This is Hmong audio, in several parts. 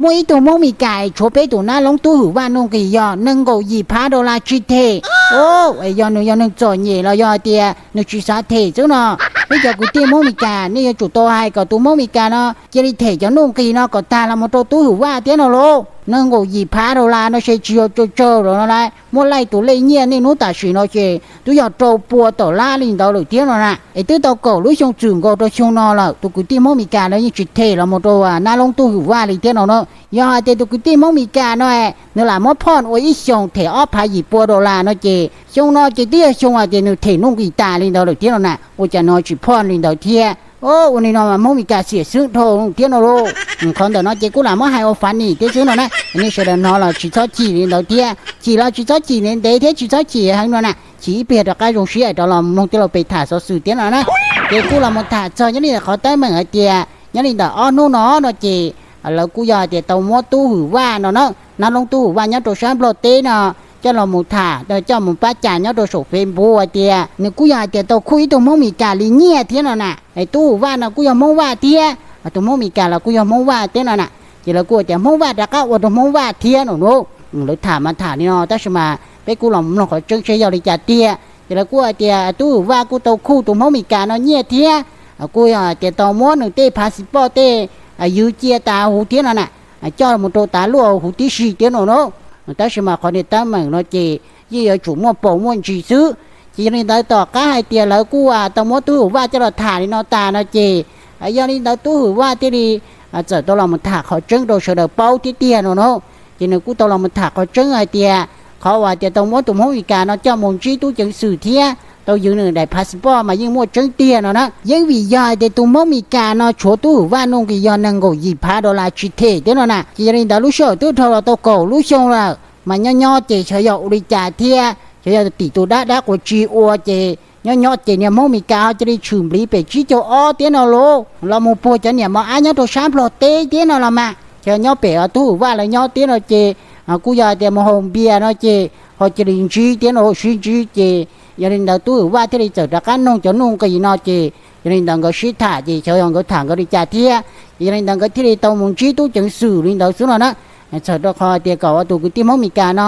Muaj ib tug Hmoob Mes Kas tshuav peb tus nab loob tub hwm vaj nuj nqis yog nees nkaum yim phav dollar tsis them. Yog nws yog neeg txom nyem los yog hais tias nws tsis xav them xwb no, peb cov kwv tij Hmoob Mes Kas nej yuav tsum tau hais kom tus Hmoob Mes Kas no cia li them cov nuj nqis no kom tag los mus rau tub hwm vaj thiab no lauj. Nees nkaum yim phav dollar no ces tsis yog tsawg tsawg los no lauj, muaj laij tus lej nyiaj niaj hnub tam sim no ces twb yog rau pua tawm lab li ntawd lawm thiab no na. Es twb tau kaum lub xyoo txwm nkaus rau xyoo no lawm, tus kwv tij Hmoob Mes Kas no yeej tsis them los mus rau nab loob tub hwm vaj li thiab no na. Yog hais tias tus kwv tij Hmoob Mes Kas no nws lam muab phoj ua ib xyoos them ob phav yim pua dollar no ces xyoo no ces twb yog xyoo hais tias nws them nuj nqis tas li ntawd lawm thiab no na, ua cas no tsis phoj li ntawd thiab. Ua li no mas Hmoob Mes Kas xiam xwb dhau thiab no lauj. Qhov ntawm no ces kuj lam muab hais ua fav nim thiab xwb no na, nej sawv daws hnov los tsis txhob chim li ntawd thiab, chim los tsis txhob chim ntev ntev thiab tsis txhob chim heev no na, chim ib pliag rov qab zoo siab rov los mloog tij laug pem tham xov xwm thiab no na. Ces kuj los mus tham txog nyob li ntawm qhov teeb meem hais tias nyob li ntawm ob hnub no no ces lawv kuj yog hais tias tau muab tub hwm vaj no na, nab loob tub hwm vaj nyob rau sab Nplog teb no coj los mus tham, coj mus pab cas nyob rau saum Facebook hais tias nws kuj yog hais tias tau khuj ib tug Hmoob Mes Kas li nyiaj thiab no na. Es tub hwm vaj no kuj yog Hmoob Vaj thiab, tus Hmoob Mes Kas los kuj yog Hmoob Vaj thiab no na. Ces lawv kuj tias Hmoob Vaj rov qab ua rau Hmoob Vaj thiab no lauj. Lawv tham mas tham li no tab sis mas peb kuj los mloog qhov tseeb seb yog li cas tiag. Ces lawv kuj hais tias tub hwm vaj kuj tau khuj tus Hmoob Mes Kas no nyiaj thiab, kuj yog hais tias tau muab nws tej phav xis poj tej ywv cia tas huv thiab no na, coj mus rau tav luaj huv tib si thiab no na. Tab sis mas qhov niag teeb meem no ces yeej yuav tsum muaj paus muaj ntsis xwb. Ces yog li ntawd tom qab hais tias lawv kuj tau muab tub hwm vaj coj los tham li no tas no ces yog li ntawd tub hwm vaj thiaj li txawm tau los mus tham qhov tseeb rau sawv daws paub thiab tiag no na. Ces nws kuj tau los mus tham qhov tseeb hais tias qhov uas tias tau muab tus Hmoob Mes Kas no coj mus ntsib tub ceev xwm thiab tau ywv nws daim phav xis poj mas yeej muaj tseeb tiag no na. Yeej vim yog hais tias tus Hmoob Mes Kas no tshuav tub hwm vaj nuj nqis yog nees nkaum yim phav dollar tsis them thiab no na. Ces yog li ntawd lub sij hawm twb dhau los tau kaum lub xyoo lawm mas nyob nyob ces xyov yog ua li cas thiab, xyov yog tim tus dab dab quas tsis ua ces nyob nyob ces niag Hmoob Mes Kas ho cia li tshwm npliv pem tsib caug ob thiab no lauj, los mus puag cov niam mos ab nyob rau sab Nplog teb thiab no los mas. Ces nyob pem tub hwm vaj lawv nyob thiab no ces kuj yog hais tias mus haus npias no ces ho cia li ntsib thiab no, sib ntsib ces yog li ntawd tub hwm vaj thiaj li txawm rov qab noog cov nuj nqis no ces yog li ntawd nkawd sib tham ces xyov yog nkawd tham nkawd li cas thiab. Ces yog li ntawd nkawd thiaj li tau mus ntsib tub ceev xwm li ntawd xwb no na. Txhawm rau qhov tias kom ua tus kwv tij Hmoob Mes Kas no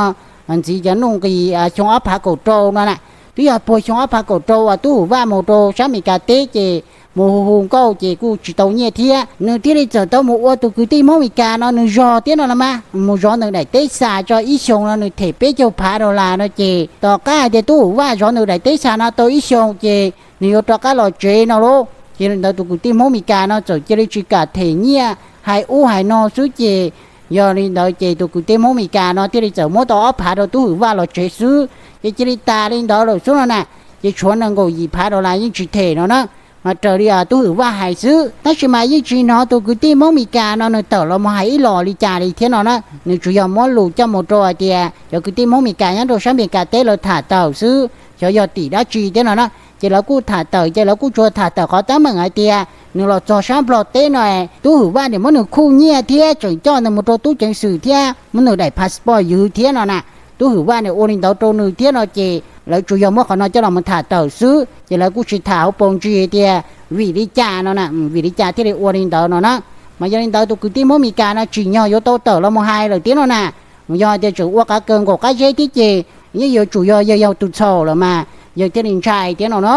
ntxiv cov nuj nqis xyoo ob phav kaum rau no na. Twb yog puag xyoo ob phav kaum rau uas tub hwm vaj mus rau sab Mes Kas teb ces mus hu hu nkauj ces kuj tsis tau nyiaj thiab, nws thiaj li txawm tau mus ua tus kwv tij Hmoob Mes Kas no nws zog thiab no los mas, mus zov nws daim teb xas tso ib xyoos no nws them peb caug phav dollar no ces tom qab hais tias tub hwm vaj zov nws daim teb xas no tau ib xyoos ces nws yuav rov qab los tsev no lauj. Ces li ntawd tus kwv tij Hmoob Mes Kas no txawm cia li tsis kam them nyiaj hais ub hais no xwb ces yog li ntawd ces tus kwv tij Hmoob Mes Kas no thiaj li txawm muab tau ob phav rau tub hwm vaj los tsev xwb ces cia li tas li ntawd lawm xwb no na. Ces tshuav nees nkaum yim phav dollar yeej tsis them no na. Mas raws li tub hwm vaj hais xwb tab sis mas yeej tsis hnov tus kwv tij Hmoob Mes Kas no nws tawm los mus hais ib los li cas li thiab no na. Nws tsuas yog muab lus coj mus rau hais tias cov kwv tij Hmoob Mes Kas nyob rau sab Mes Kas teb lawv tham tawm xwb, xyov yog tim dab tsi thiab no na. Ces lawv kuj tham tawm ces lawv kuj tsuas tham tawm qhov teeb meem hais tias nws los txog sab Nplog teb no tub hwm vaj nim muab nws khuj nyiaj thiab tseem coj nws mus rau tub ceev xwm thiab muab nws daim passport ywv thiab no na. Tub hwm vaj nim ua li ntawd rau nws thiab no ces lawv tsuas yog muab qhov no coj los mus tham tawm xwb ces lawv kuj tsis tham hauv paus ntsis tias vim li cas no na, vim li cas thiaj li ua li ntawd no na. Mas yog li ntawd tus kwv tij Hmoob Mes Kas no tsim nyog yuav tau tawm los mus hais lawm thiab no na. Yog tias tseem ua qav kaws nkaum qab zeb thiab ces yeej yuav tsum yog yawg yog tus txhaum lawm mas yawg thiaj li ntshai thiab no na.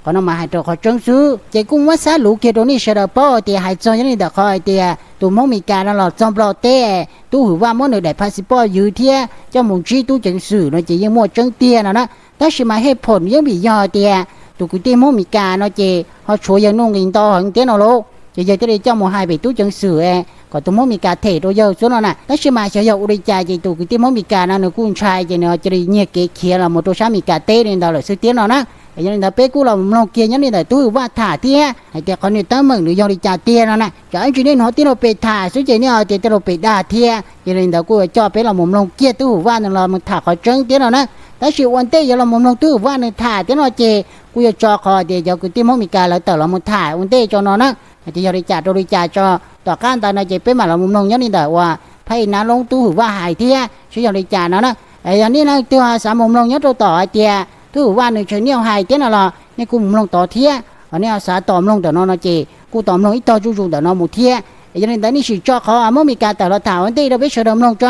Qhov no mas hais rau qhov tseeb xwb ces kuj muab xab luv kiag rau nej sawv daws paub tias hais txog yog li ntawm qhov hais tias tus Hmoob Mes Kas no los txog Nplog teb, tub hwm vaj muab nws daim passport ywv thiab coj mus ntsib tub ceev xwm no ces yeej muaj tseeb tiag no na. Tab sis mas hej phoom yeej vim yog tias tus kwv tij Hmoob Mes Kas no ces ho tshuav yawg nuj nqis ntau heev thiab no lauj, ces yawg thiaj li coj mus hais pem tub ceev xwm kom tus Hmoob Mes Kas them rau yawg xwb no na. Tab sis mas xyov yog ua li cas ces tus kwv tij Hmoob Mes Kas no nws kuj ntshai ces nws cia li nyiag kev khiav los mus rau sab Mes Kas teb li ntawd lawm xwb thiab no na. Yog li ntawd peb kuj los mloog kiag nyob li ntawm tub hwm vaj tham thiab hais tias qhov niag teeb meem nws yog li cas tiag no na. Tsam ib ntsis nej hnov tij laug pem tham xwb ces nej hais tias tij laug pem dag thiab. Yog li ntawd kuj yuav coj peb los mus mloog kiag tub hwm vaj nws los mus tham qhov tseeb thiab no na. Tab sis ua ntej yuav los mus mloog tub hwm vaj nws tham thiab no ces kuj yuav tso qhov tias cov kwv tij Hmoob Mes Kas lawv tawm los mus tham ua ntej tso no na. Hais tias yog li cas rau li cas tso, tom qab ntawd no ces peb mam los mus mloog nyob li ntawm uas phab ib nab loob tub hwm vaj hais thiab seb yog li cas no na. Yog nej leej twg xav mus mloog nyob rau tom hais tias tub hwm vaj nws tseem niaj hais thiab no los nej kuj mus mloog tod thiab. Ho nej xav tos mloog ntawm no no ces kuj tos mloog ib tog zuj zus ntawm no mus thiab. Yog li ntawd nej sim tso qhov Hmoob Amelikas tawm los tham ua ntej rau peb sawv daws mloog tso.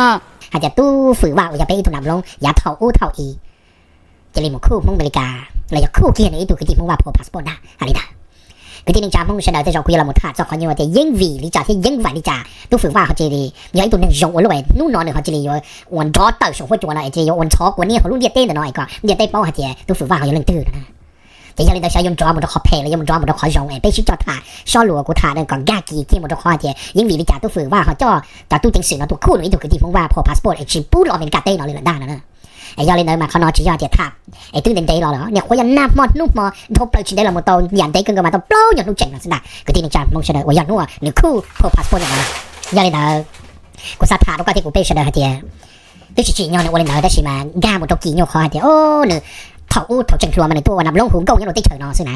Hais tias Tub Fwm Vaj uas yog peb ib tug nam Hmoob yav thaum ub thaum i cia li mus khuj Hmoob Amelikas los yog khuj kiag nws ib tug kwv tij Hmoob Vaj phoj passport ntag. Hais li ntawd, kwv tij neej tsa Hmoob sawv daws, tej zaum kuv yuav los tham txog qhov nyuaj tias yeeb vim li cas thiab yeeb vim li cas Tub Fwm Vaj ho cia li yog ib tug neeg zoo ua luaj, hnub no nws ho cia li yuav ua nrov tawm saum huab cua no es cia li yuav ua ntxhov kua niab hauv lub ntiaj teb ntawm no es kom ntiaj teb paub hais tias Tub Fwm Vaj ho yog leej twg no na. Ces yog li ntawd xyov yuav nrov mus rau qhov phem los yuav mus nrov mus rau qhov zoo es peb sib coj tham sab lus kuv tham kom nkag kiag kiag mus rau qhov hais tias yeeb vim li cas Tub Fwm Vaj ho coj cov tub ceev xwm no tuaj khuj nws ib tug kwv tij Hmoob Vaj phoj passport es tsis pub los Amelikas teb no li lawm ntag no na. Es yog li ntawd mas qhov no tsis yog tias tham es twb ntev ntev los lawm, niaj qhuav yog nag hmo hnub hmo dhau plaws tsis ntev los mus tau yam ntev kawg nkaus mas tau plaub nyuag hnub tseem no xwb ntag kwv tij neej tsa Hmoob sawv daws, uas yog hnub nws khuj phoj passport ntawm no. Yog li ntawd kuv xav tham rau koj thiab kuv peb sawv daws hais tias twb tsis tsim nyog nws ua li ntawd tab sis mas nkag mus rau kis nyuaj qhov hais tias o, nws thaum ub thaum tseem hluas mas nws tuaj ua nam Hmoob hu nkauj nyob rau teb chaws no xwb na.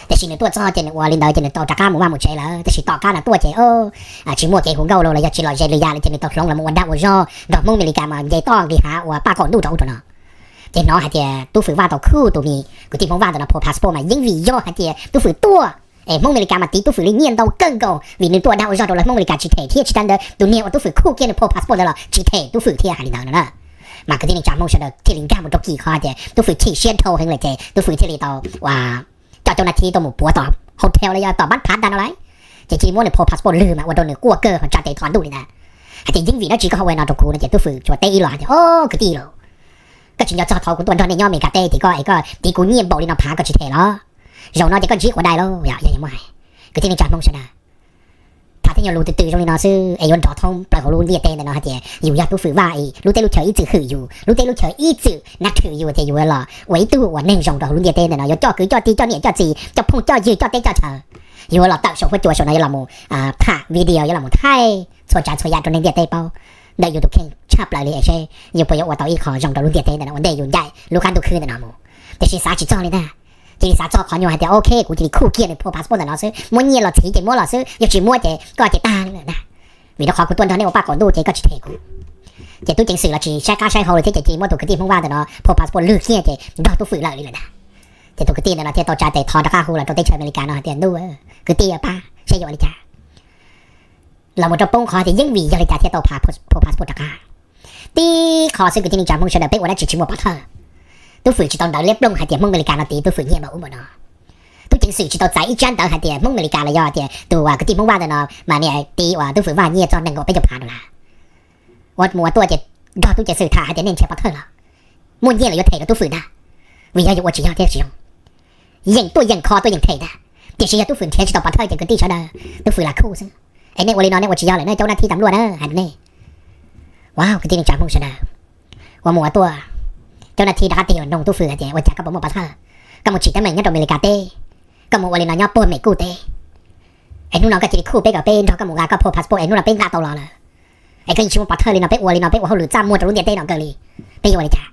Tiam sis nws tuaj txog ces nws ua li ntawd ces nws tau rov qab mus vaj mus tsev lawm, tab sis tom qab no tuaj ces tsis muaj kev hu nkauj los los yog tsis lom zem li yam li ces nws tau hloov los mus ua dag ua zog nrog Hmoob Amelikas mas nce toj nqis hav ua paj qaum ntuj rau ub rau no. Ces hnov hais tias Tub Fwm Vaj tau khuj tus me kwv tij Hmoob Vaj ntawm no phoj passport mas yeeb vim yog hais tias Tub Fwm tuaj es Hmoob Amelikas mas tiv Tub Fwm li nyiaj ntau kawg nkaus vim nws tuaj dag ua zog rau lawv Hmoob Amelikas tsis them thiab tsis tas ntawd tus niag uas Tub Fwm khuj kiag nws phoj passport ntawd los tsis them Tub Fwm thiab hais li ntawd no na. Mas kwv tij neej tsa Hmoob sawv daws thiaj li nkag mus rau kis qhov hais tias Tub Fwm chim siab dhau heev lawm ces Tub Fwm thiaj li tau coj cov nas thi tuaj mus puav tom hotel los yog tom npab phav ntag no lauj. Ces cia li muab nws phoj passport lwg mas ua rau nws quaj kawg ho tsa tes thov ntuj li ntag. Hais tias yeeb vim dab tsi koj ho ua no rau kuv no ces Tub Fwm tsuas teb ib los hais tias o, kwv tij lauj, koj tsis nco txog thaum kuv tuaj nrog nej nyob Amelikas teb ces koj es koj tiv kuv nyiaj npaum li no phav koj tsis them los? Zaum no ces koj ntsib quav dai lauj, yog muab hais. Kwv tij neej tsa Hmoob sawv daws, tham tej nyuag lus twm twm zoo li no xwb es yuav nrov thoob plaws hauv lub ntiaj teb ntawm no hais tias yus yog Tub Fwm Vaj es lub teb lub chaw ib txwm hwm yus, lub teb lub chaw ib txwm nab thwm yus tias yus los ua ib tug uas neeg zoo rau hauv lub ntiaj teb ntawm no, yuav coj kwv coj tij coj niam coj txiv coj phooj coj ywg coj teb coj chaw, yuav los tawm saum huab cua saum no yuav los mus tham video yuav los mus thaij txhua tsav txhua yam rau neeg ntiaj teb paub ntawm yus tus kheej tshaj plaws li es seb yus puas yuav ua tau ib qho zoo rau lub ntiaj teb ntawm no ua ntej yus ncaim lub qab ntuj khwb ntawm no mus. Tiam sis xav tsis txog li ntag, cia li xav txog qhov nyuag hais tias ok kuv cia li khuj kiag nws phoj passport ntawm no xwb, muab nyiaj los txhiv ces muab los xwb, yog tsis muab ces koj ces tag li lawm ntag. Vim rau qhov kuv tuaj nrog nej ua paj qaum ntuj ces koj tsis them kuv. Ces tub ceev xwm los tsis saib qab saib hau li thiab ces cia li muab tus kwv tij Hmoob Vaj ntawm no phoj passport lwg kiag ces nrog Tub Fwm lawm li lawm ntag. Ces tus kwv tij ntawm no thiaj tau tsa tes thov rov qab hu los rau teb chaws Amelikas no hais tias ntuj, kwv tij, pab seb yuav ua li cas. Los mus rau poob qhov tias yeeb vim yog li cas thiaj tau phoj passport rov qab. Tib qho xwb kwv tij neej tsa Hmoob sawv daws, peb ua dab tsi tsis muaj pov thawj. Tub Fwm tsis tau ntawv liab plooj hais tias Hmoob Amelikas no tiv Tub Fwm nyiaj npaum ub npaum no. Tub ceev xwm tsis tau txais ib tsab ntawv hais tias Hmoob Amelikas los yog tias tus kwv tij Hmoob Vaj ntawm no mas nws tiv uas Tub Fwm Vaj nyiaj txog nees nkaum peb caug phav dollar. Ua mus ua tuaj ces nrog tub ceev xwm tham hais tias nej nrhiav pov thawj los muaj nyiaj los yuav them rau Tub Fwm ntag, vim yog yus ua tsis yog thiab tsis zoo. Yeej tuaj yeej kho tuaj yeej them ntag, tiam sis yog Tub Fwm nrhiav tsis tau pov thawj ces kwv tij sawv daws, Tub Fwm lam khuj xwb. Es nej ua li no nej ua tsis yog lawm nej cov nab thib tam luaj na, hais rau nej. Ua kwv tij neej tsa Hmoob sawv daws, ua mus ua tuaj, cov nab thib rov qab tig los noog Tub Fwm hais tias ua cas koj puas muaj pov thawj, koj mus tsim teeb meem nyob rau Amelikas teb, koj mus ua li no nyob puag Mes Kuj teb, es hnub no koj cia li khuj peb kom peb nrog koj mus nqa koj phoj passport es hnub no peb nqa tau los lawm. Es koj yeej tsis muaj pov thawj li no, peb ua li no peb ua hauj lwm txaj muag rau lub ntiaj teb no kawg li, peb yuav ua li cas?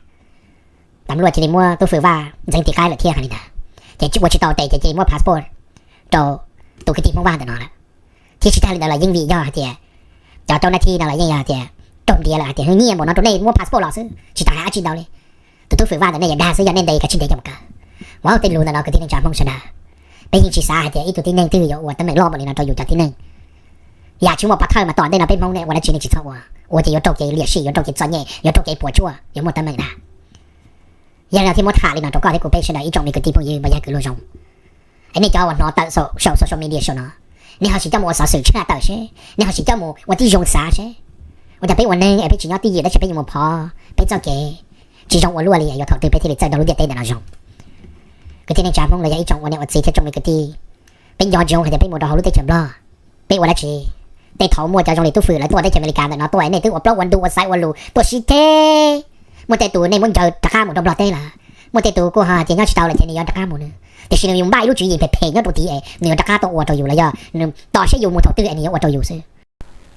Tam luaj cia li muab Tub Fwm Vaj ntxeev tim qaib lawm thiab hais li ntawd. Ces ua tsis tau tes ces cia li muab passport rau tus kwv tij Hmoob Vaj ntawm no lawm. Thiab tsis tag li ntawd los yeej vim yog hais tias cov rau nab thib no los yeej yog hais tias raug ntiav lawm hais tias nyiaj npaum no rau nej muab passport los xwb tsis tau hais dab tsi ntau li. Tus Tub Fwm Vaj ntawm nej yuav dag xwb, yog nej ntes kav tsij ntes coj mus kaw. Ua tej lus ntawm no kwv tij neej tsa Hmoob sawv daws, peb yeej tsis xav hais tias ib tug tib neeg twg yuav ua teeb meem loj npaum li no rau yus cov tib neeg. Yam tsis muaj pov thawj mas tom ntej no peb Hmoob nej ua dab tsi nej tsis txhob ua, ua ces yuav raug kev liam sij, yuav raug kev txom nyem, yuav raug kev puas tsuaj, yuav muaj teeb meem ntag. Yog li no thiaj muab tham li no rau koj thiab kuv peb sawv daws ib tsoom me kwv tij phooj ywg mas yog kwv luag zoo. Es nej cov uas hnov tawm saum social media saum no, nej ho sim coj mus ua xov xwm tshaj tawm seb, nej ho sim coj mus ua tib zoo xav seb, ua cas peb ua neeg es peb tsis nyob twj ywm tab sis peb yuav mus phov peb txoj kev tsis zoo ua luaj li, yuav thaum twg peb thiaj li txawj nrog lub ntiaj teb ntawm no zoo. Kwv tij neej tsa Hmoob los yog ib tsoom ua niam ua txiv thiab tsoom me kwv tij, peb nco ntsoov hais tias peb mus rau hauv lub teb chaws Nplog, peb ua dab tsi? Tej thaum muaj cov zoo li Tub Fwm lawv tuaj teb chaws Amelikas ntawm no tuaj es nej twb ua plaub ua ntug ua xaiv ua lus tuaj sib teb. Muaj tej tus nej muab ncaws rov qab mus rau Nplog teb lawm, muaj tej tus kuj ho hais tias nyob tsis tau lawm ces nws yuav rov qab mus nws, tiam sis nws yuav npaj ib lub tswv yim phem phem nyob rau tid es nws yuav rov qab tuaj ua rau yus los yog nws tos seb yus mus thaum twg es nws yuav ua rau yus xwb.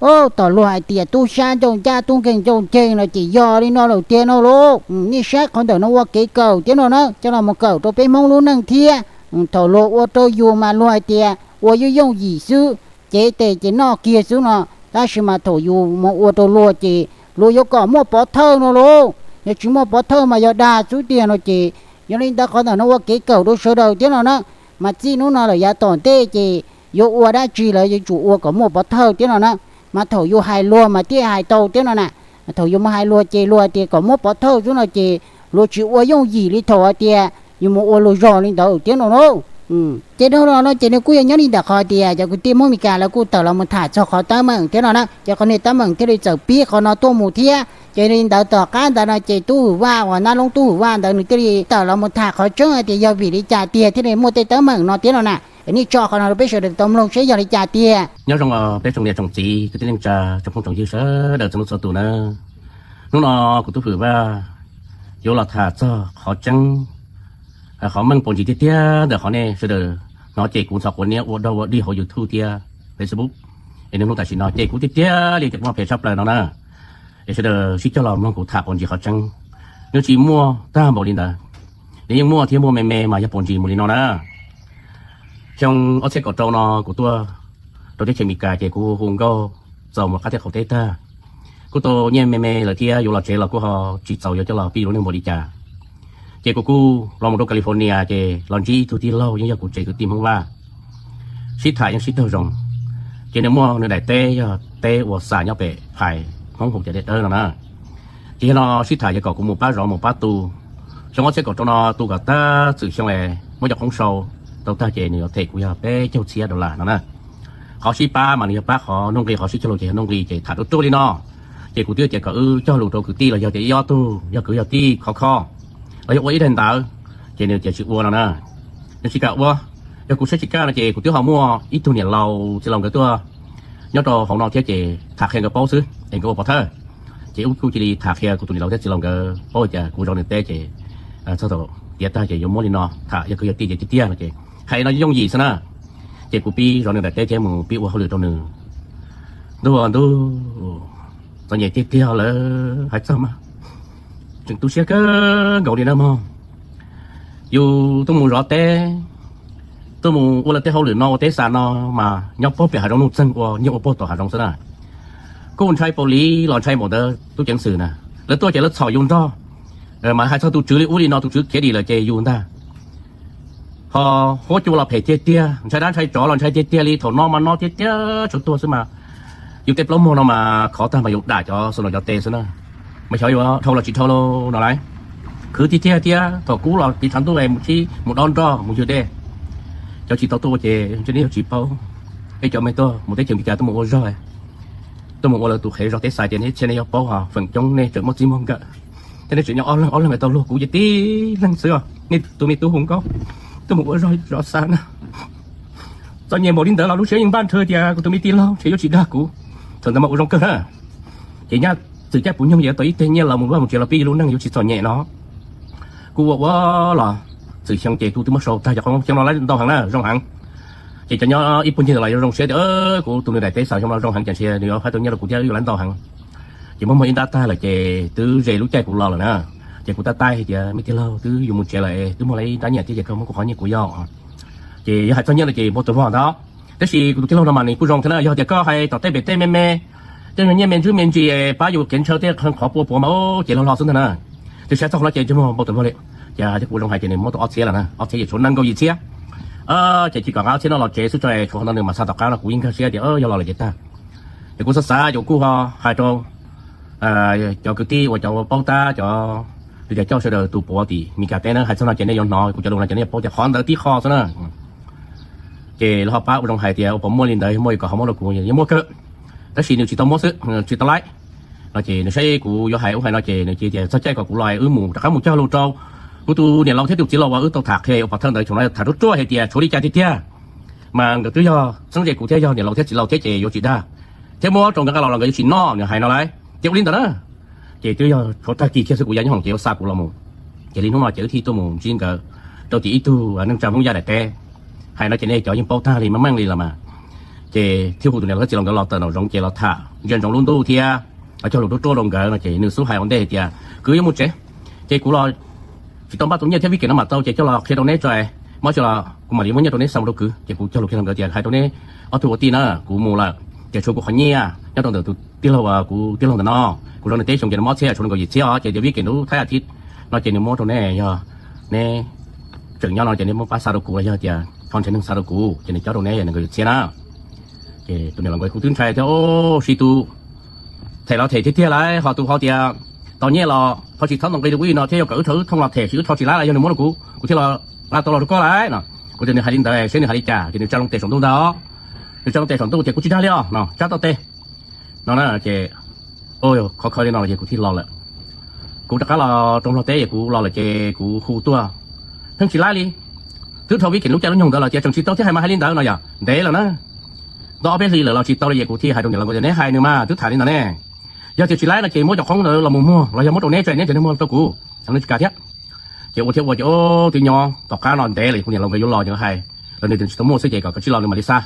Ov, tom luag hais tias tub sab ncauj ncaj tub nkeeg ncauj nceeg no ces yog li no lawm tiag no lauj. Nej saib qhov ntawm no ua kev kawm thiab no na, coj los mus kawm rau peb Hmoob lub neej thiab. Thaum luag ua rau yus mas luag hais tias ua yooj yooj yim xwb, cev tes ces noj kiag xwb no, tab sis mas thaum yus mus ua rau luag ces luag yuav kom muaj pov thawj no lauj. Yog tsis muaj pov thawj mas yog dag xwb tiag no ces, yog li ntawd qhov ntawm no ua kev kawm rau sawv daws thiab no na. Mas txij hnub no lawm yav tom ntej ces yuav ua dab tsi lawv yuav tsum ua kom muaj pov thawj thiab no na. Mas thaum yus hais luag mas thiaj hais tau thiab no na. Thaum yus mus hais luag ces luag tias kom muab pov thawj xwb no ces luag tsis ua yooj yim li thaum hais tias yus mus ua luag zog li ntawd thiab no na. Ces dhau los no ces nws kuj yog nyob li ntawm qhov tias cov kwv tij Hmoob Meskas lawv kuj tawm los mus tham txog qhov teeb meem thiab no na, ces qhov niag teeb meem thiaj li txawm pib qhov no tuaj mus thiab. Ces li ntawd tom qab ntawd no ces Tub Hwm Vaj uas Nab Loob Tub Hwm Vaj ntawd nws thiaj li tawm los mus tham qhov tseeb hais tias yog vim li cas tiag thiaj li muaj tej teeb meem no thiab no na. Nej tso qhov no rau peb sawv daws tau mloog seb yog li cas tiag. Nyob zoo peb tsoom niam tsoom txiv kwv tij neej tsa tsoom phooj tsoom ywg sawv daws txhua leej txhua tus na. Hnub no kuv Tub Hwm Vaj yuav los tham txog qhov tseeb, qhov meej paus ntsis tiag tiag ntawm qhov nej sawv daws hnov ces kuv ntxhov quav niab ua dog ua dig hauv YouTube thiab Facebook. Es niaj hnub tam sim no ces kuv tiag tiag li ces kuv mas phem tshaj plaws no na. Es sawv daws sib coj los mloog kuv tham paus ntsis qhov tseeb. Nws tsis muaj tag npaum li ntawd, nws yeej muaj thiab muaj me me mas yog paus ntsis mus li no na. Xyoo ob txhiab kaum rau no kuv tuaj rau teb chaws Amelikas ces kuv hu nkauj txaus mus qab teb qaum teb tag, kuj tau nyiaj me me lawm thiab yuav los tsev los kuj ho tsis txaus yuav coj los pib lub neej npaum li cas. Ces kuv kuj los mus rau California ces los ntsib ib tug tij laug yeej yog kuv tsev kwv tij Hmoob Vaj, sib tham yeej sib raug zoo. Ces nws muaj nws daim teb yog teb ua xa nyob pem phais Hmoob Haus Cawm Dej Dawb no na. Ces yog no sib tham ces kom kuv mus pab zov mus pab tu. Xyoo ob txhiab kaum rau no tu kom tab txwm xyoo es muab cov qoob sau tau tag ces nws yuav them kuv yog peb caug txhiab dollar no na. Qhov sib pab mas nws yog pab qhov nuj nqi, qhov sib cog lus ces yog nuj nqi ces tham ruaj ruaj li no. Ces kuv twb tias kom wb cog lus rau kwv tij los yog tias ib ob tug yog kwv yog tij khov kho los yog ua ib daim ntawv, ces nws tias tsis ua no na. Nws tsis kam ua. Yog kuv saib tsis kaj no ces kuv twb ho muaj ib tug niam laus txiv laus nkawd tuaj nyob rau hauv no thiab ces tham qhia nkawd paub xwb es nkawd ua pov thawj. Ces wb kuj cia li tham qhia kuv tus niam laus thiab txiv laus nkawd paub tias kuv zov nws teb ces txog thaum tiav tag ces yuav muab li no tham yog kwv yog tij ces tiag tiag no ces hais no yooj yim xwb na. Ces kuv pib zov nws daim teb thiab mus pib ua hauj lwm rau nws. Ntuj ntuj, txom nyem tiag tiag lawm hais txog mas tseem tu siab kawg nkaus li na mog. Yus tuaj mus zov teb, tuaj mus ua lawv tej hauj lwm no ua teb xa no mas nyob puag pem hav zoov nuj txeeg ua nyiaj ua puag tom hav zoov xwb na. Kuj ntshai paus liv los ntshai npaum ntawd tub ceev xwm na. Lawv tuaj ces lawv txhom yus nrog, mas hais txog tus tswv li ub li no tus tswv khiav dim lawm ces yus ntag. Ho huab cua los phem tiag tiag, ntshai dab ntshai tsov los ntshai tiag tiag li, thaum no mas no tiag tiag tsuav tuag xwb mas. Yus tej plaub muag no mas khov tag mas yus dam cov xu los cov tes xwb na. Mas xyov yuav dhau los tsis dhau no lawm. Khwv tiag tiag thiab thaum kub los piv tshav ntuj mus sib mus dob nroj mus ywg dej. Cov tsis tau tuaj ua ces ntshe nej yuav tsis paub. Peb cov me tuaj mus teb chaws Amelikas tuaj mus ua zog, tuaj mus ua lawv tus qhev zog teb xa ces nej txhia nej yuav paub ho feem coob nej tseem muaj txij muaj nkawm. Thiab nej tseem nyob ob leeg ob leeg tau luag, kuv ces tib leeg xwb os, nej tus me tub hu nkauj tuaj mus ua zog zov xa na. Txom nyem npaum li ntawd los lub siab yeej npaj nrhw tias kuv tus me tij laug ntshe yuav tsis dag kuv. Thaum ntawd mas ua zoo kawg na. Ces nyaj txwm caij puv nyoog ces tau ib teg nyiaj los mus vaj mus tsev los pib lub neej yuav tsis txom nyem no. Kuj ua ua los txwm xyoo ces kuj twb muab sau tag cov qoob, xyoo no lawv ntau heev na zoo heev. Ces cov nyob ib puag ncig los yuav zoo siab tias kuv tus nws daim teb xav xyoo no zoo heev ces ntshe nws yuav faib tau nyiaj rau kuv thiab wb yuav lawv ntau heev. Ces muab muag ib nrab tag lawm ces twb ze lub caij kuv los lawm na. Ces kuv tab tais tias me tij laug twb yuav mus tsev lawm twb muaj lawv ib nrab nyiaj thiab ces koj muab kuv qhov nyiaj kuv yog. Ces yog hais txog nyiaj no ces npau taws vog ntag. Tab sis kuv tus tij laug no mas nws kuj zoo thiab na, yog tias koj hais tom tej pem tej me me, tej nyiaj me ntsuj me ntsis pab yus kev ntshaw tej qhov pua puav mas ces log log xwb ntag na. Tiam sis txog qhov no ces ntsej muag npau taws vog li. Ces kuv zoo hais ces nws muab tau ob txhiab lawm na, ob txhiab ces tshuav nees nkaum yim txhiab. Ces tsis kom nqa ob txhiab no los tsev xwb tso, tshuav qhov no nws mam xa tom qab no kuv yeej nkag siab tias yog los lawm ces tag. Ces kuv xav xav ces kuv kuj ho hais rau cov kwv tij uas cov paub tab cov li tias coj sawv daws tus puav tim Mis Kas teb na, hais txog no ces nej yuav hnov kuv cov lus no ces nej yuav paub tias qhov ntawd tib qho xwb na. Ces lawv ho pab ua zoo hais tias ua puas muaj li ntawd, muaj kom ho muab rau kuv, yeej muaj kawg. Tab sis nws tsis tau muab xwb, tsis tau laib. No ces nws saib kuv yuav hais ub hais no ces nws cia tias txog caij kom kuv los wb mus rov qab mus cog lus rau kuv tus niam laus thiab tus txiv laus uas wb tau tham qhia ua pov thawj ntawd, thaum no tham ruaj ruaj hais tias tshuav li cas tiag tiag. Mas nkawd twb yog txheeb ze kuv thiab yog niam laus thiab txiv laus thiab ces yuav tsis dag, thiab muab rau nkawd nqa los los nkawd yuav tsis noj, nws hais no lauj. Ces ua li ntawd na, ces twb yog tshuav tag kis kiag xwb kuv yav nyob hoom ces yuav xa kuv los mus. Ces li hnub no ces wb thiaj tuaj mus ntsib nkawd rau tim ib tug neej tsa Hmoob Yaj daim teb. Hais no ces nej cov yeej paub tag li meej meej li los mas. Ces thiaj hu tus niam laus thiab txiv laus nkawd los tawm nraum zoov ces los tham ntsia ntsoov lub ntuj thiab los cog lus ruaj ruaj rau nkawd no ces nws xub hais ua ntej hais tias kwv yuav mus tsev, ces kuv los tsis tau npaj tus nyiaj thiab vij kem no mam tau ces coj los qhia rau neb tso, muab tso los kuv mam li muab nyiaj rau neb xa mus rau kwv. Ces kuv cog lus kiag rau nkawd tias hais rau neb ob tug ua tij na, kuv mus lawm ces tshuav kuv qhov nyiaj nyob rau ntawm tus tij laug uas kuv tij laug ntawm no, kuv zov nws teb xyoo ces nws muab ob txhiab, tshuav nees nkaum yim txhiab os, ces tias vij kem hnub thib ib no ces nws muab rau neb, yog neb tseem nyob no ces neb muab pab xa rau kuv los yog tias Ho ntshe neeg xa rau kuv ces nws cob rau neb nees nkaum yim txhiab na. Ces tus niam laus nkawd kuj twb ntshai thiab, o, sib tw them los them tiag tiag lawm, ho tus ho tias tau nyiaj los ho tsis txhob ntaus nqi rau kuv li no thiab, yuav kom wb rho wb thooj los them, wb rho tsis laib los yog nws muab rau kuv, kuv thiaj los nqa tau los rau koj lawm no. Kuv tias nws hais li ntawd seb nws hais li cas, ces nws tsa loo tes saum ntuj ntag os. Nws tsa loo tes saum ntuj ces kuv tsis dag li os no, tsab tau tes no na. Ces khov kho li no ces kuv thiaj los lawm. Kuv rov qab los rau Nplog teb es kuv los lawm ces kuv hu tuaj, pheej tsis laib li. Twb dhau vib khem lub caij lub nyoog ntawd los tias tseem tsis tau thiab, hais mas hais li ntawd no yom, ntev lawm na. Tau ob peb hlis lawm los tsis tau li ces kuv thiaj hais rau niam laus nkawd tias neb hais nws mas twb tham li ntawd ne, yog tias tsis laib no ces muab cov qoob ntawd los mus muag los yog muab rau neb tso neb tseem muag rau kuv, nws tsis kam thiab. Ces ua thiab ua ces twb nyob tom qab no ntev lawm, kuv niam laus nkawd yuav los ces hais, los nws tsis tau muaj xwb ces kom koj tsij los nws mam li xa.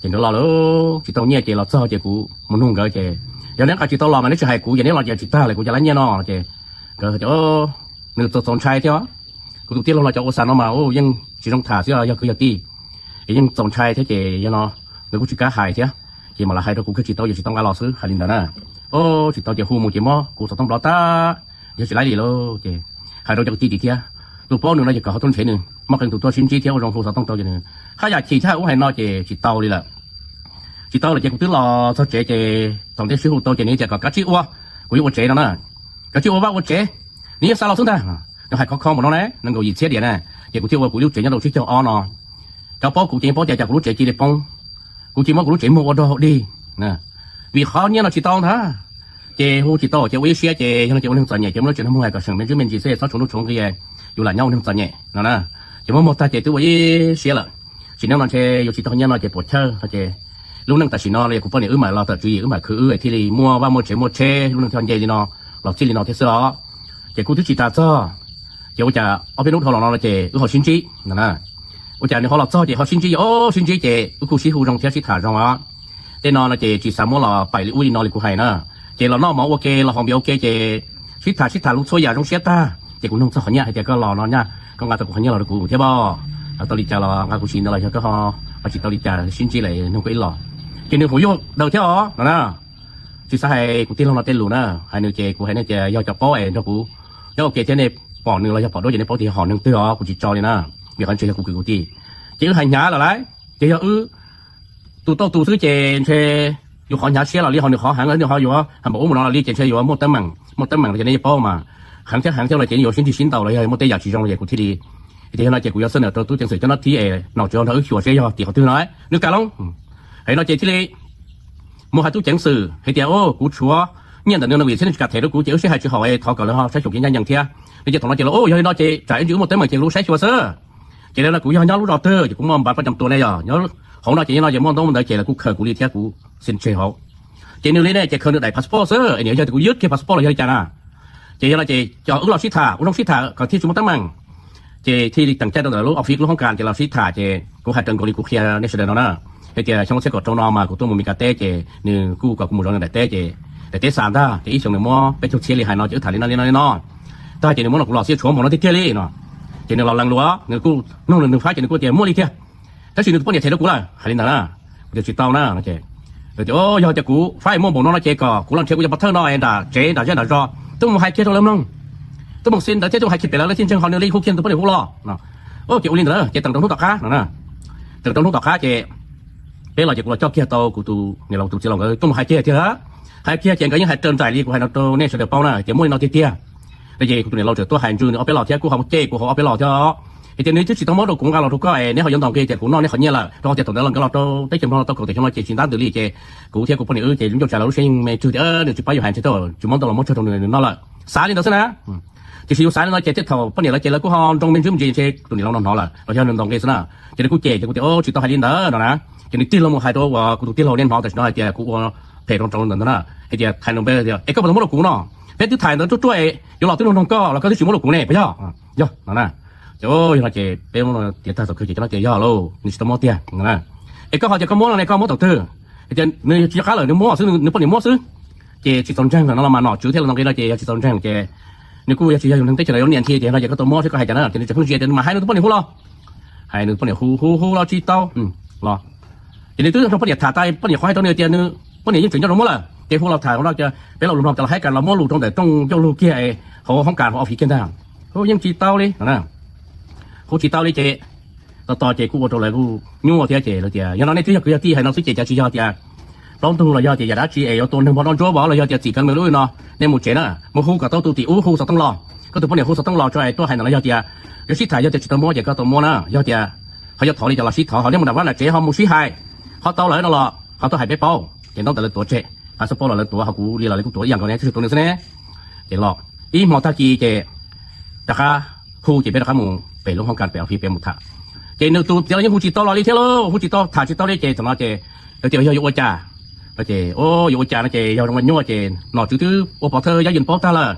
Ces nkawd los lawm, tsis tau nyiaj ces los txog ces kuv mus nug nkawd ces, yog neb nqa tsis tau los mas neb tsis hais kuv ces neb los ces tsis tag lawm kuv cov lab nyiaj no ces nkawd tias nws txaus txaus ntshai thiab. Kuv tus tij laug los cov ua xav no mas yeej tsis zoo tham xwb, yog kwv yog tij es yeej txaus ntshai thiab ces yog no nkawd kuj tsis kam hais thiab. Ces mam li hais rau kuv kiag tsis tau, yog tsis tau nqa los xwb, hais li ntawd na. O, tsis tau ces hu mus ces muab kuv xov tooj block tag, yog tsis laib li lauj. Ces hais rau cov kwv tij tim thiab, tus paub nws no ces kom ho tuaj nrhiav nws, muaj qee tus tuaj sib ntsib thiab ua zoo hu xov tooj rau ces nws haj yam chim thiab ua hais no ces tsis tau li lawm. Tsis tau lawm ces kuv twb los txog tsev ces thaum ntej sib hu tau ces nws tias kom kav tsij ua, kuv yuav ua tsev no na. Kav tsij ua vaj ua tsev, nws yeej xa los xwb ntag. Nws hais khov kho npaum no ne, nees nkaum yim txhiab diam na. Ces kuv thiaj ua kuv lub tsev nyob rau tsib caug ob no. Cov paub kuv ces yeej paub tias cas kuv lub tsev cia li poob, kuv cia li muab kuv lub tsev muag ua dog dig, vim qhov nyiaj no tsis tau ntag. Ces hu tsis tau ces ua ib siab ces yog no ces ua neeg txom nyem ces muab lub tsev no muag hais kom seem me ntsis me ntsis xwb txhob tshuav nuj tshuav nqi, yus lam nyob ua neeg txom nyem no na. Ces muab muag tag ces twb ua ib siab lawm, tsis nyob no ntshe yuav tsis tau nyiaj no ces puas chawj no ces lub neej tam sim no kuv poj niam wb mam los tawm tswv yim wb mam khwv wb thiaj li muaj vaj muaj tsev muaj tsheb lub neej thiaj nce li no los txij li no thiab xwb os. Ces kuj twb tsis tas txog, ces ua cas ob peb hnub dhau los no ces wb ho sib ntsib no na. Ua cas nws ho los txog ces ho sib ntsib, o, sib ntsib ces wb kuj sib hu zoo thiab sib tham zoo os. Tej no no ces tsis xav muab los paim li ub li no li kuv hais na. Ces los noj mov ua ke los haus npias ua ke ces sib tham sib tham lus txhua yam zoo siab tag ces kuv nug txog qhov nyiaj hais tias koj los no nyaj koj nqa tau kuv qhov nyiaj los rau kuv thiab pob? Tau li cas los nqa kuv siv ntawd los yog koj ho tsis tau li cas sib ntsib lawm nug koj ib los. Ces nws hu yuag daws thiab os no na. Tsis xav hais kuv tij laug no tej lus na, hais nws ces kuv hais nej tias yog cov paub es nrog kuv nyob ua ke thiab nej pom nws los yog pom duab ces nej paub tias yog hom neeg twg os, kuv tsis tso li na. Vim qhov ntshe yog kuv kwv kuv tij ces wb hais hnyav lawm lauj. Ces yog wb tus tau tus xwb ces ntshe yus qhov hnyav siab los li ho nws qhov heev nws ho yuav hais npaum ub npaum no los li ces ntshe yuav muaj teeb meem, muaj teeb meem los ces nej yeej paub mas heev thiab heev thiab los ces yuav sib ntsib sib ntaus los yog muaj tej yam tsis zoo los ces kuv thiaj li, ces yog no ces kuv yuav xab nam rau tub ceev xwm cov no thib es nom tswv nrog wb xyuas seb yog tim qhov twg no. Nws kam los hais no ces thiaj li mus hais tub ceev xwm hais tias kuv tshuav nyiaj ntawm nws no vim thiab nws tsis kam them rau kuv ces wb sib hais tsis haum, thov kom lawv ho saib xyuas kev ncaj ncees thiab. Nws ces thaum no ces los yog li no ces tsam ib ntsis wb muaj teeb meem ces lub saib xyuas xwb. Ces li no kuv yog nyob lub zos twg ces kuv muaj npav paj cam tua ne, yog nyob hauv no ces yog no ces muaj ntaub ntawv ces lawv kuj khaws kuv li thiab kuv xi tseg hauv. Ces nws li ne ces khaws nws daim passport xwb, yog tias kuv ywj kiag passport los yog li cas na. Ces yog no ces cov wb los sib tham ua zoo sib tham kom thiaj tsis muaj teeb meem. Ces thiaj li teem caij rau ntawm lub office lub hoob kas ces los sib tham ces kuv hais raws nkaus li kuv qhia nej sawv daws no na. Hais tias xyoo ob txhiab kaum rau no mas kuv tuaj mus Meskas teb ces nws kuj kom kuv mus zov nws daim teb ces daim teb xa ntag ces ib xyoos nws muab peb caug txhiab li hais no ces wb tham li no li no li no tag ces nws muab no kuv los xij tshuav npaum no tiag tiag li no. Ces nws los lees lus nws kuj nug nws nws fab ces nws kuj tias muaj li tiag, tab sis nws tus poj niam them rau kuv lawm hais li ntawd na. Kuv tias tsis tau na no ces tias yog tias kuv fab muaj npaum no no ces kom kuv los nrhiav kuv cov pov thawj no nram tsev nram zej nram zos tuaj mus hais kiag rau lawv mloog, tuaj mus xi ntawd thiab tuaj mus hais kiag pem lawv lawv thiaj ntseeg ho nws li hu kiag tus poj niam hu los no. Ces ua li ntawd ces teem rau hnub tom qab no na, teem rau hnub tom qab ces peb los ces kuv los coj kiag tau kuv tus niam laus tus txiv laus nkawd tuaj mus hais kiag tiag. Hais kiag ces nkawd yeej hais raws nraim li kuv hais no rau nej sawv daws paub na ces muaj li no tiag tiag. Ces kuv tus niam laus txawm tuaj hais ntswg nws ob peb los thiab kuj ho cem kuv hauv ob peb los thiab. Hais tias nws twb tsis tau muab rau kuv nqa los rau koj es neb ho yuav ntaus nqi tias kuv noj neb qhov nyiaj lawm, rau qhov tias thaum ntawd los nkawd los rau teb chaws Nplog no tau kaum tawm xyoo no ces tsis ntab ntws li ces kuv thiab kuv poj niam wb ces lub ncauj tsav lawv lub siab yeej me tsawg tias nws tsis pab yus hais ntshe tsis muab ntau los muab tsawg rau nws noj lawm. Xav li ntawd xwb na. Tiam sis yus xav li no ces tej thaum poj niam lawv ces lawv kuj ho nroo me ntsis me ntsis ntshe tus niam laus no hnov lawm los yog nws ntaus nqi xwb na. Ces nws kuj cem ces kuv tias tsis tau hais li ntawd no na. Ces nws tig los mus hais rau uas kuv tus tij laug nej hnov tam sim no hais tias kuv ua phem rau ntawd ntawd na. Hais tias hais nws es koj puas tau muab rau kuv no, peb twb tham ntawd ruaj ruaj es yuav los twb nug nug koj los koj twb tsis muab rau kuv ne puas yog? Yog no na. Ces yog no ces peb tiav tag txaus kawg ces cov no tias yog lauj, nws tsis tau muab tiag. Es koj ho tias koj muab no ne, koj muab thaum twg? Hais tias nws tsis nco qab lawm, nws muab xwb, nws poj niam muab xwb. Ces tsis txaus ntseeg no los mas nom tswv thiaj li ntaus nqi no ces yog tsis txaus ntseeg ces nws kuj yog tsis yog yus neeg teb chaws no yuav niam nthi tias no ces koj tau muab seb koj hais cas na. Ces nws tseem pheej ntsia tias nws mam hais nws tus poj niam hu los, hais nws poj niam hu hu hu los tsis tau los. Ces nws twb nrog poj niam tham tas poj niam qhov hais rau nws tias nws poj niam yeej tseem nco rau muab lawm ces hu los tham no, peb los lus no cas los hais kas los muab lus rau ntawm rooj ncauj lug kiag hauv hoob kas hauv office kiag ntag. Hu yeej tsis tau li no, hu tsis tau li ces Tos tos ces kuj ua rau lawv kuj nyuaj thiab ces lawv tias, yog no nej twb yog kwv yog tij hais no xwb ces cas tsis yog tias plaub ntug los yog tias yam dab tsi es yuav tua neeg npog nroj ntsuab vov los yog tias txim kawg nws lub no. Nej mus tsev na, mus hu kom tau tus tim ub hu xov tooj los, koj tus poj niam hu xov tooj los tso es tuaj hais ntawm no, yog tias yuav sib tham yog tias tsis tau muab ces koj tau muab na, yog tias ho yuav thov li cas los sib thov, ho nej mus nram vaj nram tsev ho mus sib hais, ho tau lawm no los ho tuaj hais peb paub. Ces ntaub ntawv lawv tuav tseg, hais xub paub los lawv tuav, ho kuv li los lawv kuj tuav ib yam nkaus ne, tib tug tuav nws xwb ne. Ces los ib hmo tag kis ces rov qab hu ces peb rov qab mus pem lub hoob kas pem office peb mus tham. Ces nws tus txiv los yeej hu tsis tau los li thiab lauj, hu tsis tau tham tsis tau li ces thaum no ces lawv tias yog yuav ua cas no ces, yuav ua cas no ces yog zoo li nyuaj ces nom tswv twb ua pov thawj yab yws paub tag lawm.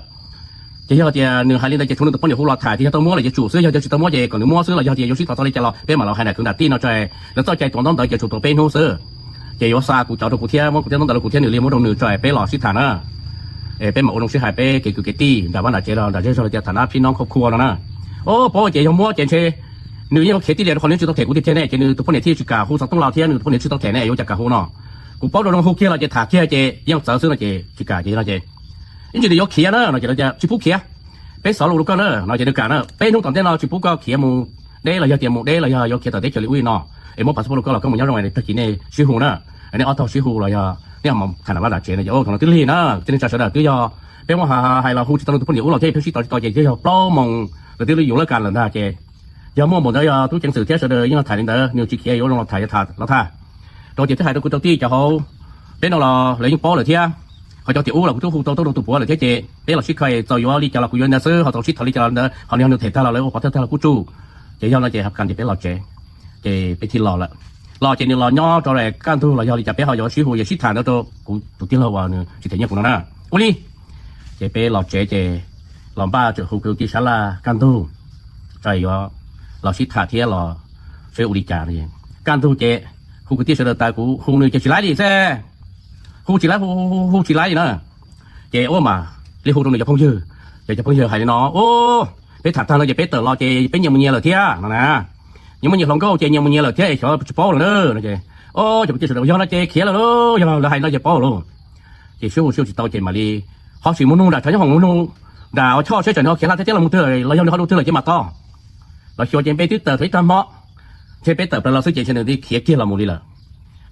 Ces yog tias nws hais li ntawd ces tshuav nws tus poj niam hu los tham ces yog tau muab lawm ces tsum xwb, yog tias tsis tau muab ces kom nws muab xwb los yog tias yuav sib thov txog li cas los peb mam los hais nram kwv nram tij no tso, lawv txoj cai tuav ntaub ntawv ces tsum tuav peb hnub xwb. Ces yuav xa kuv cov rau kuv thiab, muab kuv thiab ntaub ntawv rau kuv thiab nws li muab rau nws tso es peb los sib tham na. Es peb mam ua zoo sib hais peb kev kwv kev tij nram vaj nram tsev los nram zej zog los tias tham nab phib nob khau khua no na. Au, paub ces yog muab ces ntshe nws yeej khiav tij li rau qhov nws tsis tau them kuv tiag tiag ne, ces nws tus poj niam thiaj tsis kam hu xov tooj los thiab nws tus poj niam tsis tau them ne, yuav ua cas kam hu no. Kuv paub rau zoo hu kiag los ces tham kiag ces yeej txawv xwb no ces tsis kam ces no ces ib ntsis nws yuav khiav na no ces lawv tias tsis pub khiav, peb xov lus rau koj na no ces nws kam na, peb hnub tom ntej no tsis pub koj khiav mus deb los yog tias mus deb los yog yuav khiav tawm teb chaws li ub li no, es muab passport rau koj los koj mus nyob zoo tag kis nej sib hu na, nej ob tog sib hu los yog nej mus tham nram vaj nram tsev no ces thaum no twb lig na, txhua neej tsa sawv daws twb yog peb muab hais los hu tsis tau nws tus poj niam ub los thiab pheej sib tos sib tos ces twb yog plaub moos lawm twb yuav lawv kam lawm ntag ces yog muaj npaum ntawd yog tub ceev xwm thiab sawv daws yeej los tham li ntawd, nws tsis khiav yuav zoo los tham yog tham los tham. Rau ces twb hais rau kwv rau tij cov hauv peb no los lawv yeej paub lawm thiab, ho cov tim ub los kuv twb hu tau rau tus puav lawm thiab ces peb los sib kho txaus yuav li cas los kuv yuav ntawd xwb, ho txaus sib tham li cas los ntawd, ho nws yog nws them tag los lawv ua pov thawj tag los kuj tsum. Ces yog no ces hais kas ces peb los tsev, ces peb thiaj los lawm. Los ces nws los nyob rau kaj ntug los yog li cas peb ho yuav sib hu yuav sib tham ntawd rau kuv tus tij laug uas nws tsis them nyiaj kuv no na. Ua li ces peb los tsev ces los npaj tsam hu kwv tij sab laj kaj ntug, tso yuav los sib tham thiab los seb ua li cas. Kaj ntug ces hu kwv tij sawv daws tas kuv hu nws ces tsis laib li xwb, hu tsis laib, hu hu hu tsis laib li na. Ces ua mas li hu rau nws cov phooj ywg, ces cov phooj ywg hais li no, peb tham tag no ces peb tawm los ces peb nyias mus nyias lawm thiab no na, nyias muaj nyias hluas nkauj ces nyias mus nyias lawm thiab es xyov tsis paub lawm na no ces, ces kwv tij sawv daws yog no ces khiav lawm, yog lawv hais no ces paub lawm. Ces sib hu sib hu tsis tau ces mam li ho sim mus nug nram tshav nyob hoom mus nug nram ua choj seb tsam nws ho khiav hla thiab thiab los mus twg los yog nws ho dua twg lawm ces mam tau. Los xyuas ces npej twb tawm tau ib tag hmo, ntshe peb tawm plaws los xwb ces ntshe nws twb khiav kiag los mus li lawm.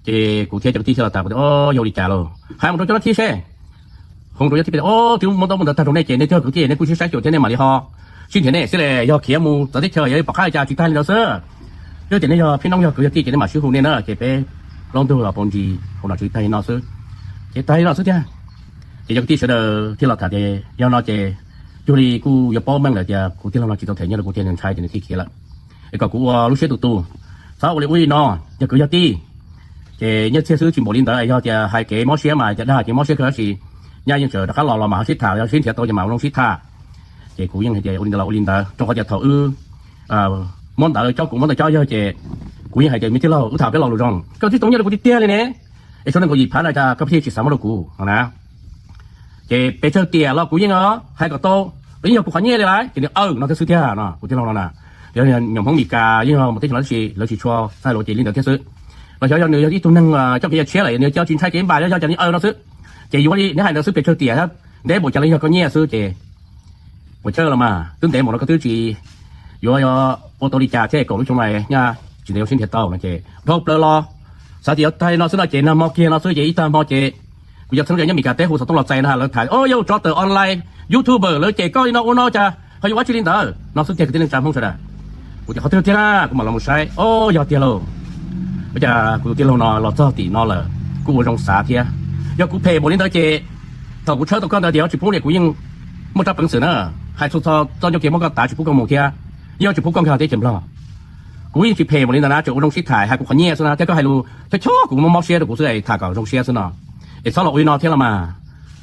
Ces kuv thiab cov kwv tij thiaj los tas, kuv tias, o, yog li cas lauj, hais mus rau cov no thiab seb. Hu rau cov thiab, o, twb muab ntaub muab ntawv tag rau nej ces nej twb yog kwv tij nej kuj sib saib xyuas thiab nej mam li ho sib nrhiav nej xwb li, yog khiav mus txawv teb chaws yog pom qab li cas tsis tag li ntawd xwb. Yog tias nej yog phib noob yog kwv yog tij ces nej mam sib hu nej na, ces peb plaub ntug los paus ntsis hu nom tswv tag li no xwb, ces tag li no xwb thiab. Ces cov kwv tij sawv daws thiaj los tham tias yog no ces cuag li kuj yuav paub meej lawm tias kuv tij laug no tsis tau them nyiaj rau kuv tiag, nws ntshai ces nws thiaj khiav lawm, es kom kuv ua lub siab tus tus, txhob ua li ub li no, yog kwv yog tij ces nyiaj txiag xwb tsis npaum li ntawd, yog tias hais kev mob siab mas cas dag ces mob siab kawg tab sis nyaj yeej tseem rov qab los los mas ho sib tham, yog sib nrhiav tau ces mam ua zoo sib tham. Ces kuv yeej hais tias ua li ntawd los ua li ntawd, rau qhov tias thaum wb muab ntawv cob kuv muab ntawv cob yawg ces kuv yeej hais tias me tij laug, wb tham peb lo lus zoo, koj twb tau nyiaj rau kuv tiag tiag li ne, es suav nees nkaum yim phav no cas koj thiaj tsis xav muab rau kuv no na. Ces pes tsawg tiam los kuv yeej hais kom tau, los yeej yog kuv qhov nyiaj li lawm ces nws aw no thiab xwb thiab no, kuv tij laug no na. Yog nyuam Hmoob Mes Kas yeej yog mus teb chaws no tab sis lawv tsis tshua txaij lus ces li ntawd thiab xwb. Los xyov yog nws yog ib tug neeg coj kev yog tshiab lawm nws coj tsis ntshai kev npam, yog cas nws aw no xwb. Ces yuav li neb hais ntawd xwb pes tsawg tiam, ntev npaum cas los yog koj nyiaj xwb ces puas chawj los mas twb ntev npaum no koj twb tsis yuav ua tau li cas thiab, kaum lub xyoo no nyaj tsis ntev yuav sib nrhiav tau no ces dhau plaws los xav tias yuav tag li no xwb no ces nag hmo kiag no xwb ces ib tag hmo ces kuv cov txheeb ze nyob Mes Kas teb hu xov tooj los txais no lawv tham, o, yog tsov tawm online, youtuber lawv cem koj li no ua no cas ho yuav ua tsi li ntawd no xwb tiag kwv tij neej tsa Hmoob sawv daws. Kuv tias qhov twg tiag na kuv mam los mus saib, o, yog tiag lauj. Ua cas kuv tus tij laug no los txog tim no lawm kuj ua zoo xav thiab. Yog kuv phem npaum li ntawd ces thaum kuv tshawb tau koj ntawd tias yuav tsis pub li kuv yeej muaj tsab peev xwm na, hais txhua txhua txoj ncauj kev muab koj tav tsis pub koj mus thiab, yeej tsis pub koj nkag teb chaws Nplog. Kuv yeej tsis phem npaum li ntawd na, tsuas ua zoo sib tham hais kuv qhov nyiaj xwb na thiab koj hais lus chob chob kuv mob mob siab rau kuv xwb es tham kom zoo siab xwb no. Es txhob los ua li no thiab los mas.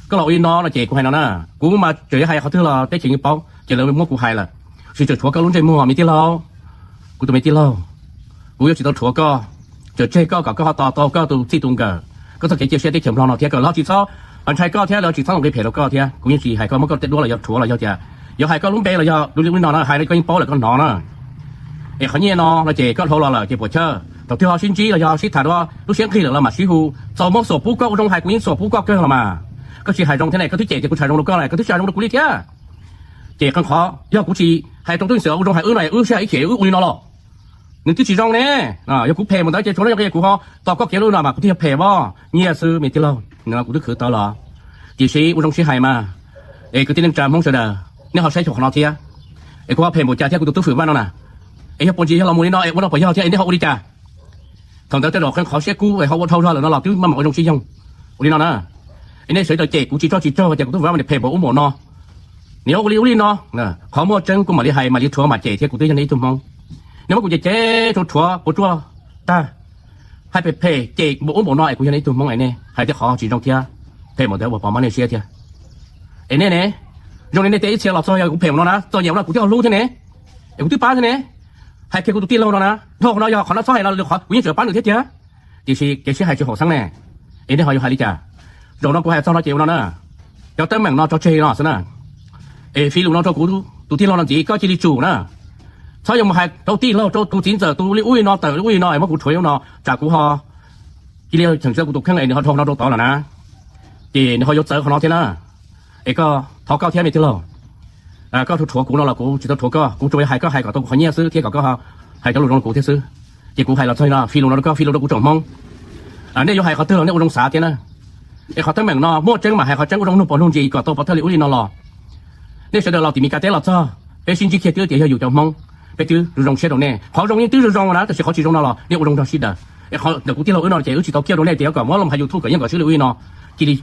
Koj los ua li no no ces kuv hais no na, kuv mas tseem yuav hais qhov twg los teb chaws yeej paub ces lawv muab kuv hais lawm. Sis tseem tshuav koj lub ntsej muag me tij laug, kuv tus me tij laug, kuv yuav tsis tau rhuav koj, tseem tseg koj kom koj ho tos tau koj tus txij tus nkawm, koj txoj kev cia siab teb chaws Nplog no thiab kom lawv tsis txhob ntshai koj thiab lawv tsis txhob ua nqi phem rau koj thiab. Kuv yeej tsis hais koj muab koj tej duab los yog rhuav los yog tias yuav hais koj lub npe los yog li no no hais koj yeej paub lawm koj hnov na. Es qhov nyiaj no no ces koj dhau los lawm ces puas chawj, thaum twg ho sib ntsib los yog sib tham dua lub siab nqig lawm los mam sib hu, txaus muab xuam pub koj ua zoo hais kuv yeej xuam pub koj kawg los mas. Koj tsis hais zoo thiab ne, koj twb cem tias kuv tsis hais zoo rau koj ne, koj twb tsis hais zoo rau kuv li thiab. Ces qee qhov yog kuv tsis hais rau tub xwm ua zoo hais wb no wb sib hais ib chim wb ua li no los Nws twb tsis zoo ne. Yog kuv phem mus ntawd ces tsuas no yog kuv ho tos koj kev lub no mas kuv twb yog phem os. Nyiaj xwb me tij laug, kuv twb khwv tau los. Tiam sis ua zoo sib hais mas, es kwv tij neej tsa Hmoob sawv daws, nej ho saib xyuas qhov no thiab. Es kuv ho phem npaum cas thiab kuv tus tub Fwm Vaj no na? Es yog puas ntsis yog los mus li no es ua no puas yog thiab es nej ho ua li cas? Thaum ntawd tej zaum qee qhov siab kub es ho ua dhau zog lawm no los twb maj mam ua zoo sib yoog. Ua li no na, es nej sawv daws cem kuv tsis tso tsis tsog ces kuv tub Fwm Vaj mas nws phem npaum ub npaum no. Nws ua li ub li no, qhov muaj tseeb kuj mam li hais mam li rhuav mam cem thiab, kuv twb yog nej ib tug Hmoob. Nej muab kuv cem cem rhuav rhuav puas tsuaj tag, hais phem phem cem npaum ub npaum no es kuv yog nej ib tug Hmoob es nej hais tej qhov tsis zoo thiab, phem npaum ntawd ua puas mob nej siab thiab? Es nej ne, zoo li nej tej ib txhia los txog yog kuv phem ua no na, txom nyem ua no kuv twb ho hlub thiab ne, es kuv twb pab thiab ne. Hais kiag kuv tus tij laug no na, dhau qhov no yog qhov no txhob hais los lwm qhov kuv yeej tseem pab nws thiab tiag. Tiam sis kev sib hais tsis haum xeeb ne, es nej ho yuav hais li cas? Zaum no kuv hais txog no ces ua no na, cov teeb meem no tso tseg no xwb na. Es fi lus no rau kuv tus tij laug no ntxiv koj cia li tsum na. Txhob yuav mus hais rau tij laug rau tus txiv ntxawm tus li ub li no tawm li ub li no es muab kuv rhuav li ub no tsam kuv ho cia li cheem tsis tau kuv tus kheej es nws ho dhau qhov no rau tod lawm na. Ces nws ho yuav txawv qhov no thiab na. Es koj thov koj thiab me tij laug, koj rhuav rhuav kuv no los kuv tsis tau rhuav koj, kuv tsuas yog hais koj hais kom tau kuv qhov nyiaj xwb thiab kom koj hais cov lus zoo rau kuv thiab xwb. Ces kuv hais los txog no, fi lus no rau koj, fi lus rau kuv tsoom Hmoob. Nej yuav hais qhov twg los nej ua zoo xav thiab na. Es qhov teeb meem no muaj tseeb mas hais qhov tseeb, ua zoo nug pov nug ntsis kom tau pov thawj li ub li no los. Nej sawv daws los tim Meskas teb los txog, peb sib ntsib kiag twb tias yog yus cov Hmoob, peb twb zoo zoo siab rau nej. Qhov zoo yeej twb zoo zoo na, tab sis qhov tsis zoo no los nej ua zoo nrog sib daws. Es qhov ntawm kuv tij laug wb no ces wb tsis tau kiaj rau nej tias kom muab los hais YouTube kom yeej kom swb li ub li no, cia li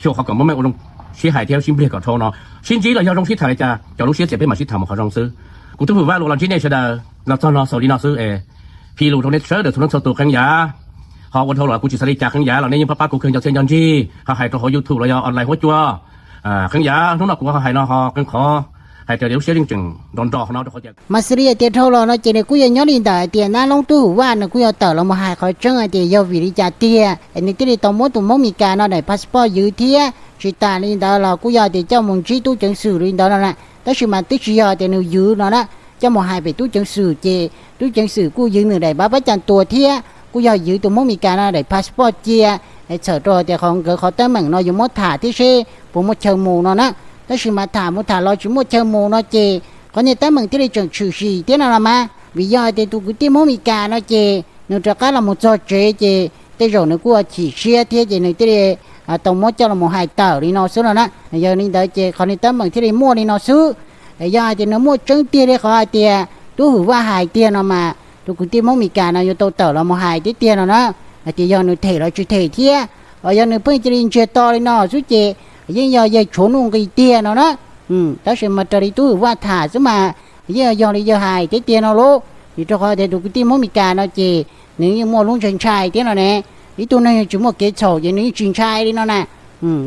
xyuas qhov kom muaj meej ua zoo sib hais thiab sib npliag kom dhau no. Sib ntsib los yog zoo sib tham li cas, cov lub siab txias peb mam sib tham mus qhov zoo xwb. Kuv twb hwm Vaj lus los ntsib nej sawv daws los txog no xaus li no xwb es, fi lus rau nej sawv daws txhua leej txhua tus qee yam. Ho ua dhau los kuv tsis xav li cas qee yam los nej yeej pab pab kuv kawg nco txhia nco ntsig ho hais rau hauv YouTube los yog online huab cua. Qee yam hnub no kuv ho hais no ho qee qhov hais tias lub siab yeej tseem nrov nrov qhov no rau qhov tias mas xws li hais tias dhau los no ces nws kuj yog nyob li ntawm hais tias nab loob tub hwm Vaj nws kuj yog tawm los mus hais qhov tseeb hais tias yog vim li cas tiag es nws thiaj li tau muab tus Hmoob Meskas no daim passport ywv thiab tsis tas li ntawd los kuj yog tias coj mus ntsib tub ceev xwm li ntawd no na. Tab sis mas twb tsis yog tias nws ywv no na, coj mus hais pem tub ceev xwm ces tub ceev xwm kuj ywv nws daim npav pab cas tua thiab kuj yog ywv tus Hmoob Meskas no daim passport cia, txhawm rau tias qhov nkawd qhov teeb meem no yuav muab tham thiab seb puas muaj chaw mus no na. Tab sis mas tham mus tham los tsis muaj chaw mus no ces qhov niag teeb meem thiaj li tseem tshwm sim thiab no los mas vim yog hais tias tus kwv tij Hmoob Meskas no ces nws rov qab los mus txog tsev ces tej zaum nws kuj chim siab thiab ces nws thiaj li tau muab coj los mus hais tawm li no xwb no na. Yog li ntawd ces qhov niag teeb meem thiaj li muaj li no xwb. Yog hais tias nws muaj tseeb tiag li qhov hais tias tub hwm Vaj hais tiag no mas tus kwv tij Hmoob Meskas no yuav tau tawm los mus hais tiag tiag no na, hais tias yog nws them los tsis them thiab, ho yog nws pheej cia li ntsiag to li no xwb ces yeej yog yawg tshuav nuj nqis tiag no na. Tab sis mas raws li tub hwm Vaj tham xwb mas yeej yog li yawg hais tiag tiag no lauj. Vim rau qhov tias tus kwv tij Hmoob Meskas no ces nws yeej muaj lub ntshai ntshai thiab no ne. Ib tug neeg tsis muaj kev txhaum ces nws yeej tsis ntshai li no na.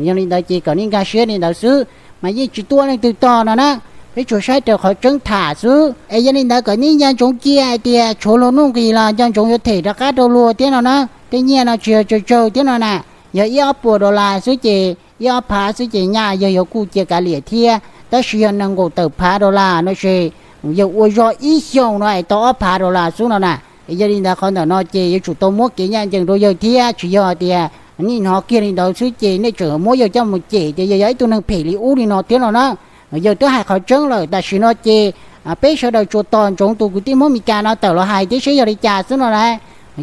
Yog li ntawd ces kom nej nkag siab li ntawd xwb mas yeej tsis tuaj leej twg tog no na. Peb tsuas saib raws qhov tseeb tham xwb es yog li ntawd kom nej nco ntsoov cia hais tias tshuav luag nuj nqis los nco ntsoov yuav them rov qab rau luag thiab no na. Tej nyiaj no tsis yog tsawg tsawg thiab no na, yog ib ob puas dollar xwb ces ib ob phav xwb ces nyaj yawg yuav kuj cia kav liam thiab. Tab sis yog nees nkaum tawm phav dollar no ces yawg ua zog ib xyoos no es tau ob phav dollar xwb no na. Yog li ntawd qhov ntawm no ces yuav tsum tau muab kev ncaj ncees rau yawg thiab, tsis yog tias nej hnov kiag li ntawd xwb ces nej tseem muab yawg coj mus cem tias yawg yog ib tug neeg phem li ub li no thiab no na. Yawg twb hais qhov tseeb lawm, tam sim no ces peb sawv daws tsuas tos ntsoov tus kwv tij Hmoob Meskas no tawm los hais thiab seb yog li cas xwb no na.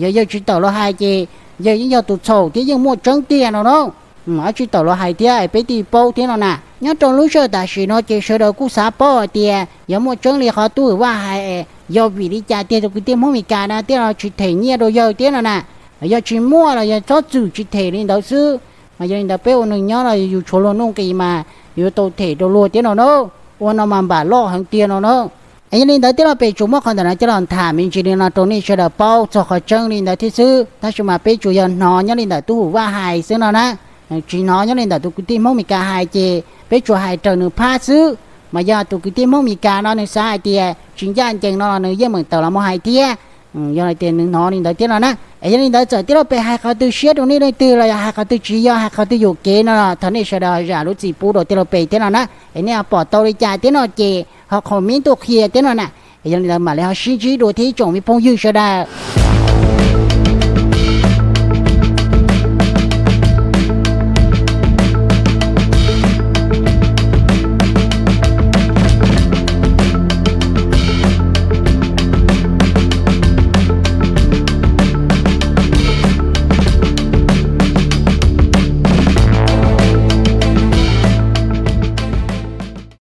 Yog yawg tsis tawm los hais ces yawg yeej yog tus txhaum thiab yeej muaj tseeb tiag no na. Ab tsis tawm los hais thiab peb thiaj paub thiab no na. Nyob rau lub sij hawm tam sim no ces sawv daws kuj xav paub hais tias yog muaj tseeb li qhov tub hwm Vaj hais, yog vim li cas tiag tus kwv tij Hmoob Meskas no thiaj los tsis them nyiaj rau yawg thiab no na. Yog tsis muaj los yog txhob txwm tsis them li ntawd xwb. Mas yog li ntawd peb ua neeg nyob los yus tshuav luag nuj nqis mas yuav tau them rau luag thiab no na. Ua no mas npam loj heev tiag no na. Es yog li ntawd thiab los peb tsuas muab qhov ntawm no coj los tham me ntsis li no rau nej sawv daws paub txog qhov tseeb li ntawd thiab xwb, tab sis mas peb tsuas yog hnov nyob li ntawm tub hwm Vaj hais xwb no na. Tsis hnov nyob li ntawm tus kwv tij Hmoob Meskas hais ces peb tsuas hais raws nws phab xwb. Mas yog tus kwv tij Hmoob Meskas no nws xav hais tias tsis ncaj ncees no los nws yeej meem tawm los mus hais thiab. Yog hais tias nws hnov li ntawd thiab no na. Es yog li ntawd txawm tij laug pem hais qhov twg siab rau nej leej twg los yog hais qhov twg tsis yog, hais qhov twg yuam kev no los thov nej sawv daws zam lub txim pub rau tij laug pem thiab no na. Es nej pom tau li cas thiab no ces ho comment tuaj qhia thiab no na. Es yog li ntawd mam li ho sib ntsib dua thiab ib tsoom me phooj ywg sawv daws.